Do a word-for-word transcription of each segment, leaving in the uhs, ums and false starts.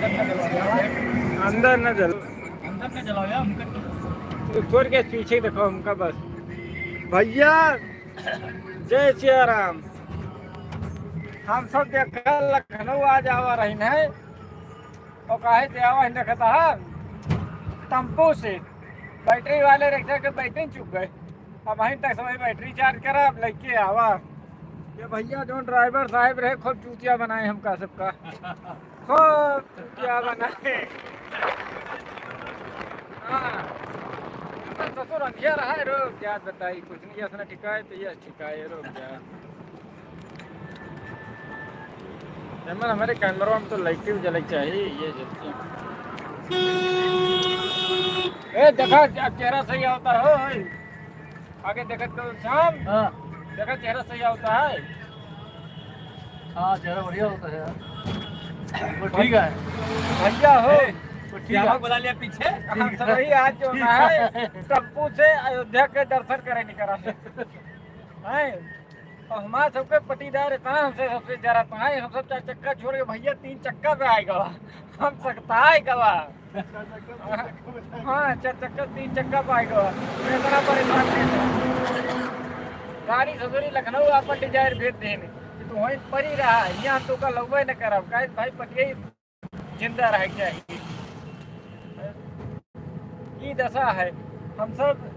अंदर न जल। अंदर न जलाओ यार, हमका तो ऊपर के पीछे देखो हमका बस। भैया, जय सिया राम। हम सब देखा लखनऊ आज आवा रही है, और काहे से आवा है देखता है टेम्पो से। बैटरी वाले रिक्शा के बैटरी चुक गए। अब वहीं तक समय बैटरी चार्ज करा, अब लेके आवा। ये भैया जो ड्राइवर साहब रहे, खूब चूतिया बनाए हमका सबका, खूब चूतिया बनाए। हाँ, ससुर अंधिया रहा है, रोक जात बताई, कुछ नहीं, असना ठिकाए तो ये ठिकाए, रोक जा। एमन हमरे कैमरा में तो लाइट भी जले के चाहिए, ये जलती है। ए, देखा, अब चेहरा सही होता है, ओए। आगे देखत करो, शाम। हाँ। देखा, चेहरा सही होता है। हाँ, चेहरा बढ़िया होता है यार। वो ठीक है। भैया हो। ए, वो ठीक श्यामा है। बुला लिया पीछे। हम सब ही आज जो ना है, टेम्पू से अयोध्या के दर्शन करे निकला है। हैं? और हमार सबके पटीदार इतना हमसे सबसे जरा तो है, हम सब चार चक्का छोड़ के भैया तीन चक्का पे आए गवा, हम सकता आए गवा। हाँ, चार चक्का, तीन चक्का पे आए गवा, इतना परेशान नहीं था। गाड़ी ससुरी लखनऊ आपन डिजायर भेज देने कि तू वहीं परी रहा, यहाँ तो का लगवे न करब, काहे भाई पटिया ही जिंदा रह गया है। ई दशा है। हम सब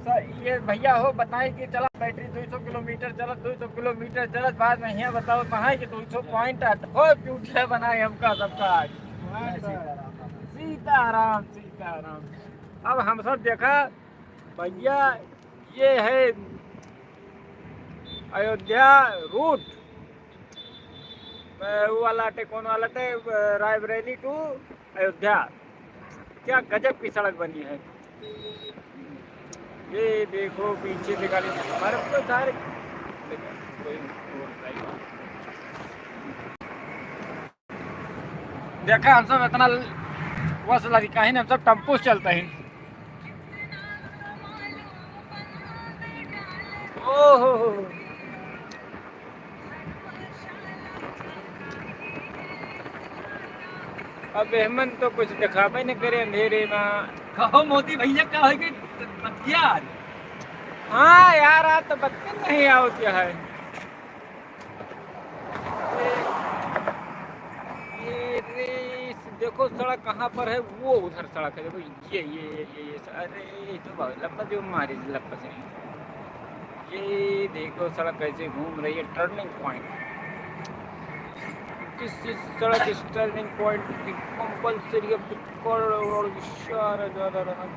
स-, ये भैया हो बताए कि चला बैटरी दो सौ किलोमीटर चलत, दो सौ किलोमीटर चलत, बाद में यहाँ बताओ कहाँ कि दो सौ पॉइंट आठ। खूब चूतिया बनाए हमका सबका आज। सीताराम, सीताराम। अब हम सब देखा भैया, ये है अयोध्या रूट। अ, वो वाला टे, कौन वाला टे, अ, रायबरेली to अयोध्या। क्या गजब की सड़क बनी है। ये देखो पीछे से गाड़ी, हमारे तो सारे कोई और नहीं। देखा, हम सब इतना ल-, वस लड़का ही, हम सब टेम्पो से चलते हैं। ओहो हो। अब एहमन तो कुछ दिखावे न करे अंधेरे में। कहो मोती भैया, का है कि बतिया? हाँ यार, आज तो बत्ती नहीं आवत है। ये, ये रे, देखो सड़क कहाँ पर है, वो उधर सड़क है, देखो ये, ये, ये, ये, ये, अरे ये तो बहुत लंबा जो मारी लंबा से। ये देखो सड़क कैसे घूम रही है, टर्निंग पॉइंट। किस, इस सड़क इस टर्निंग पॉइंट की कंपलसरी अब कर और इशारा जा रहा है।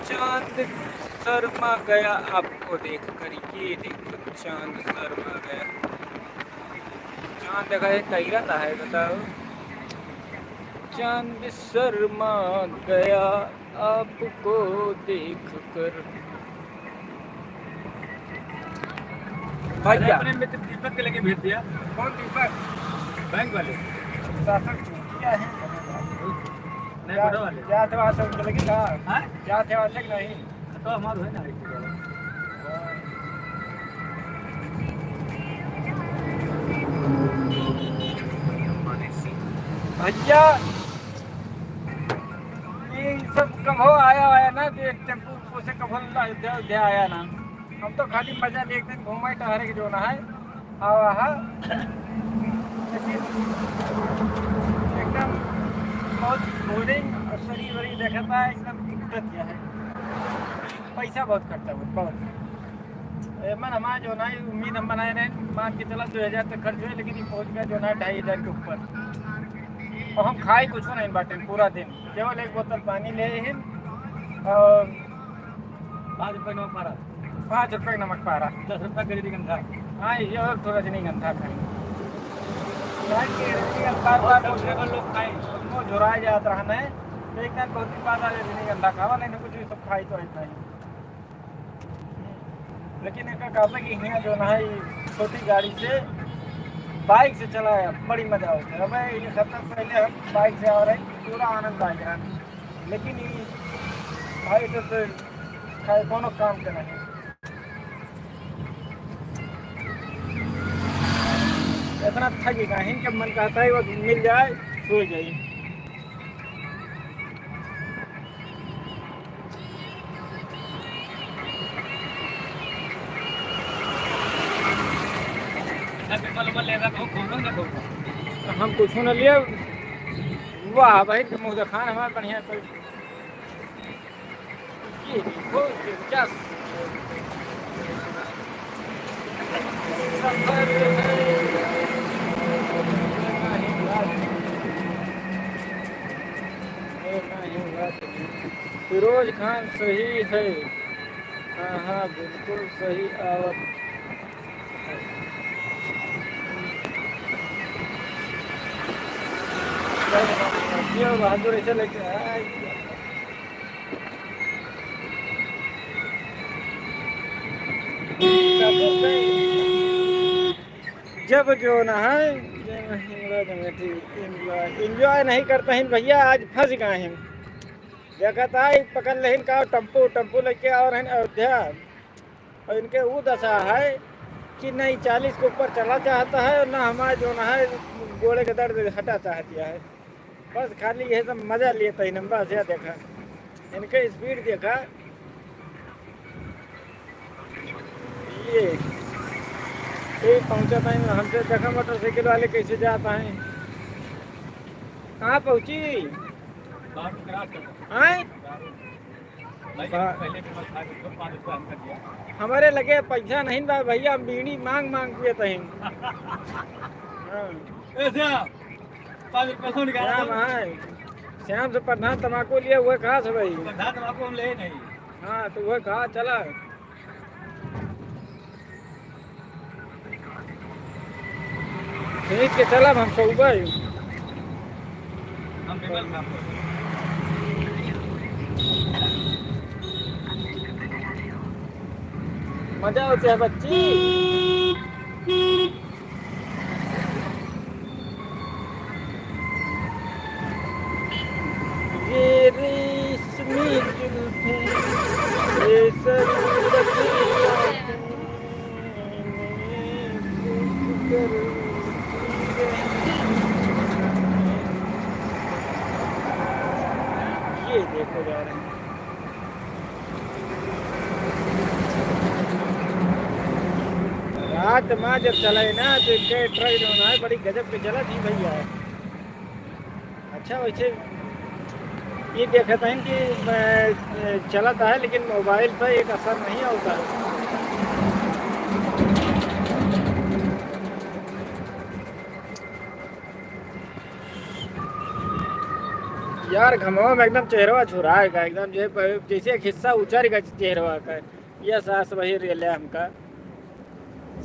चांद शर्मा गया आपको देख कर, ये देखो चांद शर्मा गया। चांद देखा है, तैरा ना है, बताओ। चांद शर्मा गया आपको देख कर। अरे, भैया। अपने मित्र दीपक के लगे भेज दिया। कौन दीपक? बैंक वाले। शासक चूतिया है। नहीं, क्या, बड़ा वाले। क्या थे वहाँ से उनके लगे कहा? हाँ? क्या थे वहाँ से कि नहीं? तो हमार है ना, एक तो। भैया, ये सब कभो आया, आया ना, तो एक टेम्पू उम्पू से कभो अयोध्या, अयोध्या आया ना। हम तो खाली मजा ले, एक दिन घूमे टहरे के जो ना है। आवा हा। लेकिन एकदम बहुत बोरिंग और शरीर वरीर देखता है, एकदम दिक्कत यह है, पैसा बहुत खर्चा होता, बहुत। ए, मन हमार जो ना उम्मीद हम बनाए रहे, मान के चला दो हज़ार तक खर्च हुए, लेकिन ये पहुँच गया जो ना ढाई हज़ार के ऊपर। और हम खाए कुछ नहीं बाटे पूरा दिन, केवल एक बोतल पानी ले ही और पाँच रुपये नमक पारा। पाँच रुपये नमक पारा। दस रुपये के रजनीगंधा। हाँ, ये और तो रजनीगंधा खाई। भाई, ये रजनीगंधा बार बार और सब लेबर लोग खाए। मुँह झुराए जात रहा नहीं, तो एक दिन बहुत ही बार रजनीगंधा खावा, नहीं तो कुछ भी सब खाई तो रहता है। लेकिन एक कहता कि यहाँ जो ना है, ये छोटी गाड़ी से, बाइक से चला है, बड़ी मजा होता है। अब एक हफ्ता पहले हम बाइक से आ रहे हैं, पूरा आनंद आ गया। लेकिन ये भाई तो, तो खाए कोनो काम के नहीं। ये इतना थक गए हैं कि मन कहता है बस मिल जाए, सो जाए। हम कुछ न लिए। वाह भाई, मुँह दिखान हमारा बढ़िया तो। ये देखो, दिलचस्प सफर है। फिरोज खान सही है। हाँ, हाँ, बिल्कुल सही आवत। ये बहादुर ऐसे लेके आए। जब जो ना है, enjoy नहीं करता है भैया, आज फंस गए हैं। देखत आई पकड़ लेहिन का टेम्पो, टेम्पो लेके और हैं अयोध्या। और इनके वो दशा है कि नहीं चालीस के ऊपर चला चाहता है और ना हमारा जो ना है गोड़े के दर्द हटा चाहती है। बस खाली ये सब मजा लेता ही नंबर से देखा। इनके स्पीड देखा। ये, ये पहुंचा था, हमसे देखा मोटरसाइकिल वाले कैसे जाता है। कहाँ पहुँची? आए? हमारे लगे पैसा नहीं बा भैया, हम बीड़ी मांग मांग पियत हैं। हाँ। ए श्याम, पाँच रुपया से निकाल श्याम दो। है। श्याम से प्रधान तमाकू लिए हुए कहा से भाई? प्रधान तमाकू हम ले नहीं। हाँ, तो वह कहा चला। खींच के चलब हम सौबे। हम टेबल खाब। मजा होते है बच्ची। ये रेशमी जुल्फें, ये सर ये देखो जा रहे हैं। रात में जब चले ना तो एक ट्रक जो ना है बड़ी गजब के चला थी भैया। अच्छा, वैसे ये देखत हन कि, अ, चलत है, लेकिन मोबाइल पे एक असर नहीं होता है। यार, घमवा में एकदम चेहरवा झुराए का, एकदम जे प-, जैसे एक हिस्सा उचर गया चेहरवा का। ये सास वही रेले हमका।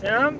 श्याम,